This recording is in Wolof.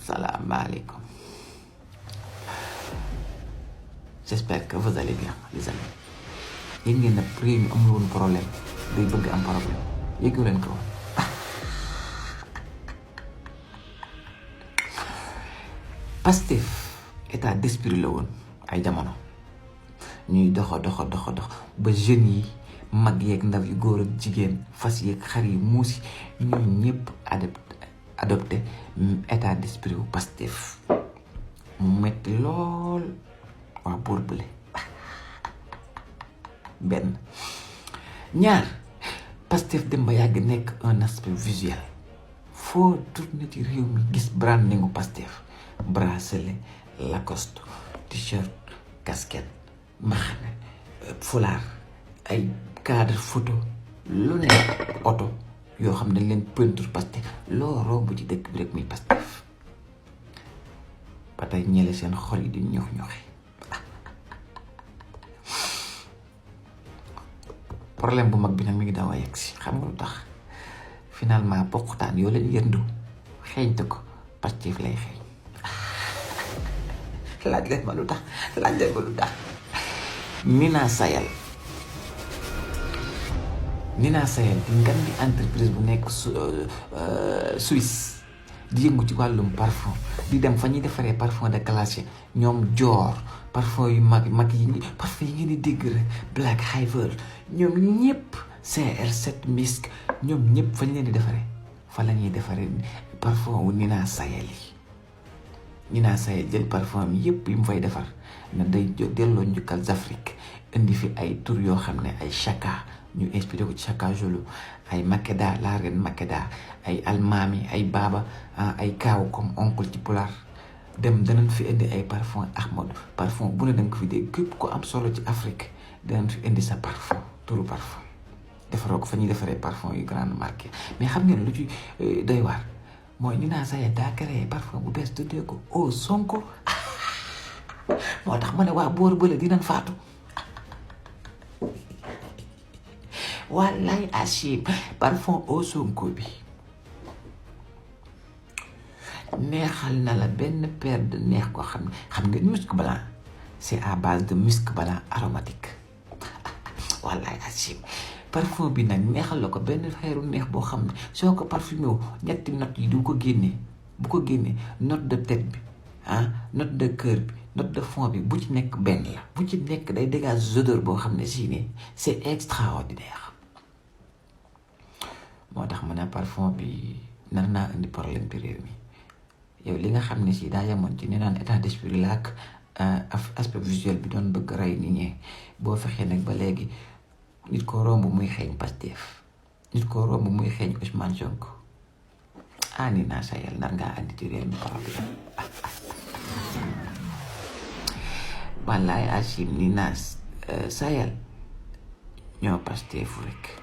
Salam alaikum. J'espère que vous allez bien, les amis. Yéen ngeen ne prix ñu amul woon problème day bëgg am problème yëgu leen ko. Pastef état d'esprit la woon ay jamono ñuy dox ba jeunes yi mag yeeg ndaw yu góor ak jigéen fas yeeg xar yi muusi ñun ñëpp adopté état d'esprit wu Pastef mu metti lool waa buur bële benn ñaar Pastef dem ba yàgg nekk un aspect visuel foo tourné ci réew mi gis brandingu Pastef bracelet Lacoste t-shirt casquette mbaxane foulard ay cadre photo lu ne oto yoo xam ne dañ leen peinture Pastef loo romb ci dëkk bi rek muy Pastef ba tey ñele seen xol yi di ñox-ñoxi problème bu mag bi nag mi ngi daw a yegg si xam nga lu tax finalement poqutaan yoo leen yëndu xeeñte ko Pastef lay xeeñ laaj leen ma lu tax Nina Sayal di ngan di entreprise bu nekk Suisse di yëngu ci wàllum parfum di dem fa ñuy defaree parfum de classe ñoom Dior parfum yu mag yi parfum yi ngeen di dégg rek Black Havel ñoom ñëpp CR7 Misk ñoom ñëpp fa ñu leen di defaree fa la ñuy defaree parfum wu Nina Sayal yi Nina Sayal jël parfum yëpp yi mu fay defar na day delloo njukkal Afrique indi fi ay tur yoo xam ne ay Chaka ñu inspiré ko ci Chaka Zulu ay Makeda la reine Makeda ay Almami ay Baba ay Kaaw comme oncle ci pulaar dem danañ fi indi ay parfum Ahmad parfum bu ne danga ko fi dégg képp ko am solo ci Afrique danañ fi indi sa parfum turu parfum defaroo ko fa ñuy defaree parfum yu grande marque mais xam ngeen lu ci doy waar mooy Nina Sayal daa créé parfum bu bees tuddee ko Eau Sonko moo tax ma ne waa boor bële dinañ faatu wallaay Achim parfum Eau Sonko bi neexal na la benn paire de neex ko xam nga musc blanc c'est à base de musc blanc aromatique wallaay Achim parfum bi nag neexal la ko benn xeeru neex boo xam ne soo ko parfumé wu ñetti note yi bu ko génnee note de tête bi note de cœur bi note de fond bi bu ci nekk benn la bu ci nekk day dégage odeur boo xam ne si ne c'est extraordinaire moo tax ma ne parfum bi nar naa indi problème bi réew mi yow li nga xam ne si daa yemoon ci ne naan état d'esprit la ak aspect visuel bi doon bëgg rey nit ñi boo fexee nag ba léegi nit ko romb muy xeeñ Pastef nit ko romb muy xeeñ Ousmane Sonko Nina Sayal nar ngaa andi ci réew mi problème wallaay Achim Nina Sayal ñoo Pastef rek